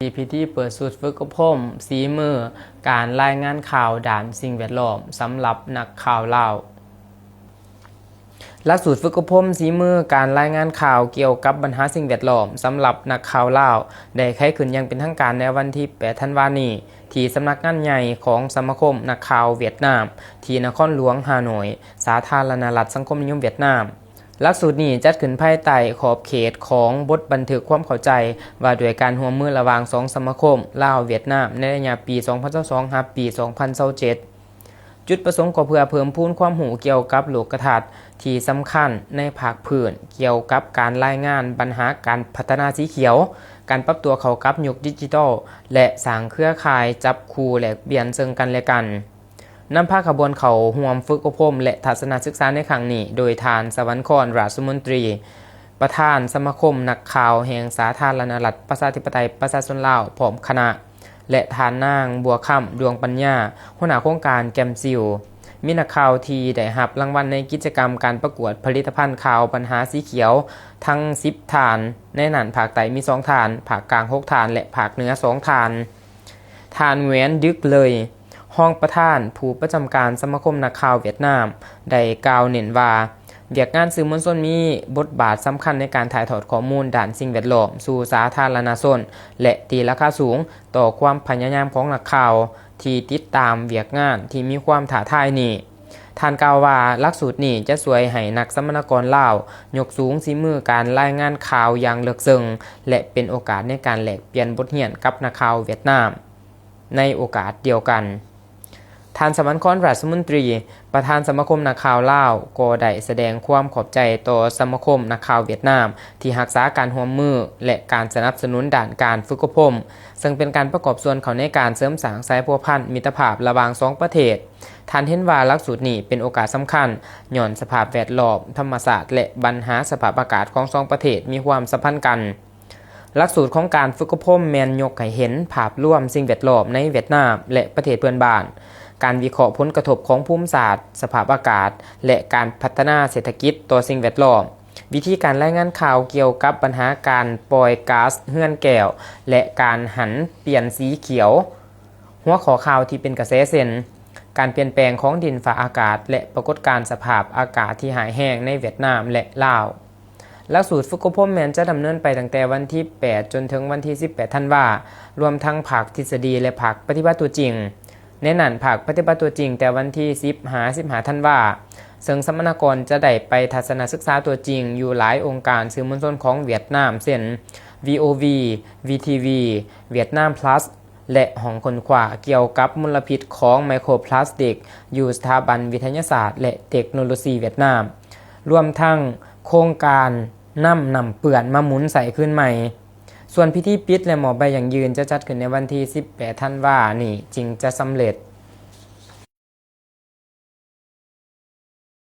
ທີ່ພິທີເປີດຊຸດຝຶກອົບຮົມສີມືການລາຍງານຂ່າວດ້ານສິ່ງແວດລ້ອມສຳລັບນັກຂ່າວລາວ. ຫຼັກສູດຝຶກອົບຮົມສີມືການລາຍງານຂ່າວກ່ຽວກັບບັນຫາສິ່ງແວດລ້ອມສຳລັບນັກຂ່າວລາວ ໄດ້ໄຂຂຶ້ນຢ່າງເປັນທາງການໃນວັນທີແປດທັນວານີ້ ທີ່ສຳນັກງານໃຫຍ່ຂອງສະມາຄົມນັກຂ່າວຫວຽດນາມ ທີ່ນະຄອນຫຼວງຮ່າໂນ້ຍ, ສາທາລະນະລັດສັງຄົມນິຍົມຫວຽດນາມ. ຫຼັກສູດນີ້ຈັດຂຶ້ນພາຍໃຕ້ຂອບເຂດຂອງບົດບັນທຶກຄວາມເຂົ້າໃຈວ່າດ້ວຍການຮ່ວມມືລະຫວ່າງສອງສະມາຄົມລາວ-ຫວຽດນາມ ໃນໄລຍະປີສອງພັນຊາວສອງ ຫາປີສອງພັນຊາວເຈັດ. ຈຸດປະສົງກໍເພື່ອເພີ່ມພູນຄວາມຮູ້ກ່ຽວກັບໂລກກະທັດທີ່ສຳຄັນໃນພາກພື້ນ ກ່ຽວກັບການລາຍງານບັນຫາການພັດທະນາສີຂຽວ, ການປັບຕົວເຂົ້າກັບຍຸກດິຈິຕອລ ແລະ ສ້າງເຄືອຂ່າຍຈັບຄູ່ແລກປ່ຽນເຊິ່ງກັນແລະກັນ. ນຳພາຂະບວນເຂົ້າຮ່ວມຝຶກອົບຮົມ ແລະ ທັດສະນະສຶກສາໃນຄັ້ງນີ້ ໂດຍທ່ານ ສະຫວັນຄອນ ຣາຊະມົນຕີ ປະທານສະມາຄົມນັກຂ່າວແຫ່ງສາທາລະນະລັດປະຊາທິປະໄຕປະຊາຊົນລາວ ພ້ອມຄະນະ ແລະ ທ່ານນາງ ບົວຄຳ ດວງປັນຍາ ຫົວໜ້າໂຄງການແກມຊິວ. ມີນັກຂ່າວທີ່ໄດ້ຮັບລາງວັນໃນກິດຈະກຳການປະກວດຜະລິດຕະພັນຂ່າວບັນຫາສີຂຽວທັງສິບທ່ານ, ໃນນັ້ນພາກໃຕ້ມີສອງທ່ານ, ພາກກາງຫົກທ່ານ ແລະ ພາກເໜືອສອງທ່ານ. ທ່ານ ແຫວນ ດຶກເລີຍ ຮອງປະທານຜູ້ປະຈຳການສະມາຄົມນັກຂ່າວຫວຽດນາມ ໄດ້ກ່າວເນັ້ນວ່າ ວຽກງານສື່ມວນຊົນມີບົດບາດສຳຄັນໃນການຖ່າຍທອດຂໍ້ມູນດ້ານສິ່ງແວດລ້ອມສູ່ສາທາລະນະຊົນ ແລະ ຕີລາຄາສູງຕໍ່ຄວາມພະຍາຍາມຂອງນັກຂ່າວທີ່ຕິດຕາມວຽກງານທີ່ມີຄວາມທ້າທາຍນີ້. ທ່ານກ່າວວ່າ ຫຼັກສູດນີ້ຈະຊ່ວຍໃຫ້ນັກສຳມະນາກອນລາວຍົກສູງສີມືການລາຍງານຂ່າວຢ່າງເລິກເຊິ່ງ ແລະ ເປັນໂອກາດໃນການແລກປ່ຽນບົດຮຽນກັບນັກຂ່າວຫວຽດນາມ. ໃນໂອກາດດຽວກັນ, ທ່ານ ສະຫວັນຄອນ ຣາຊະມົນຕີ ປະທານສະມາຄົມນັກຂ່າວລາວ ກໍໄດ້ສະແດງຄວາມຂອບໃຈຕໍ່ສະມາຄົມນັກຂ່າວຫວຽດນາມ ທີ່ຮັກສາການຮ່ວມມື ແລະ ການສະໜັບສະໜູນດ້ານການຝຶກອົບຮົມ, ເຊິ່ງເປັນການປະກອບສ່ວນເຂົ້າໃນການເສີມສ້າງສາຍພົວພັນມິດຕະພາບລະຫວ່າງສອງປະເທດ. ທ່ານເຫັນວ່າຫຼັກສູດນີ້ເປັນໂອກາດສຳຄັນ ຍ້ອນສະພາບແວດລ້ອມ, ທຳມະຊາດ ແລະ ບັນຫາສະພາບອາກາດຂອງສອງປະເທດມີຄວາມສຳພັນກັນ. ຫຼັກສູດຂອງການຝຶກອົບຮົມແມ່ນຍົກໃຫ້ເຫັນພາບລວມສິ່ງແວດລ້ອມໃນຫວຽດນາມ ແລະ ປະເທດເພື່ອນບ້ານ, ການວິເຄາະຜົນກະທົບຂອງພູມສາດ, ສະພາບອາກາດ ແລະ ການພັດທະນາເສດຖະກິດຕໍ່ສິ່ງແວດລ້ອມ, ວິທີການລາຍງານຂ່າວກ່ຽວກັບບັນຫາການປ່ອຍກາສເຮືອນແກ້ວ ແລະ ການຫັນປ່ຽນສີຂຽວ, ຫົວຂໍ້ຂ່າວທີ່ເປັນກະແສເຊັ່ນ ການປ່ຽນແປງຂອງດິນຟ້າອາກາດ ແລະ ປາກົດການສະພາບອາກາດທີ່ຮ້າຍແຮງໃນຫວຽດນາມ ແລະ ລາວ. ຫຼັກສູດຝຶກອົບຮົມແມ່ນຈະດຳເນີນໄປຕັ້ງແຕ່ວັນທີແປດຈົນເຖິງວັນທີສິບແປດທັນວາ, ລວມທັງພາກທິດສະດີ ແລະ ພາກປະຕິບັດຕົວຈິງ. ໃນນັ້ນ, ພາກປະຕິບັດຕົວຈິງແຕ່ວັນທີສິບຫາສິບຫ້າທັນວາ, ເຊິ່ງສຳມະນາກອນຈະໄດ້ໄປທັດສະນະສຶກສາຕົວຈິງຢູ່ຫຼາຍອົງການສື່ມວນຊົນຂອງຫວຽດນາມ ເຊັ່ນ ວີໂອວີ, ວີທີວີ, ຫວຽດນາມພລັສ ແລະ ຫ້ອງຄົ້ນຄວ້າກ່ຽວກັບມົນລະພິດຂອງໄມໂຄຣພລາສຕິກຢູ່ສະຖາບັນວິທະຍາສາດ ແລະ ເຕັກໂນໂລຊີຫວຽດນາມ, ລວມທັງໂຄງການນຳນ້ຳເປື້ອນມາໝູນໃຊ້ຄືນໃໝ່. ສ່ວນພິທີປິດ ແລະ ມອບໃບຢັ້ງຢືນຈະຈັດຂຶ້ນໃນວັນທີສິບແປດທັນວານີ້ຈຶ່ງຈະສຳເລັດ.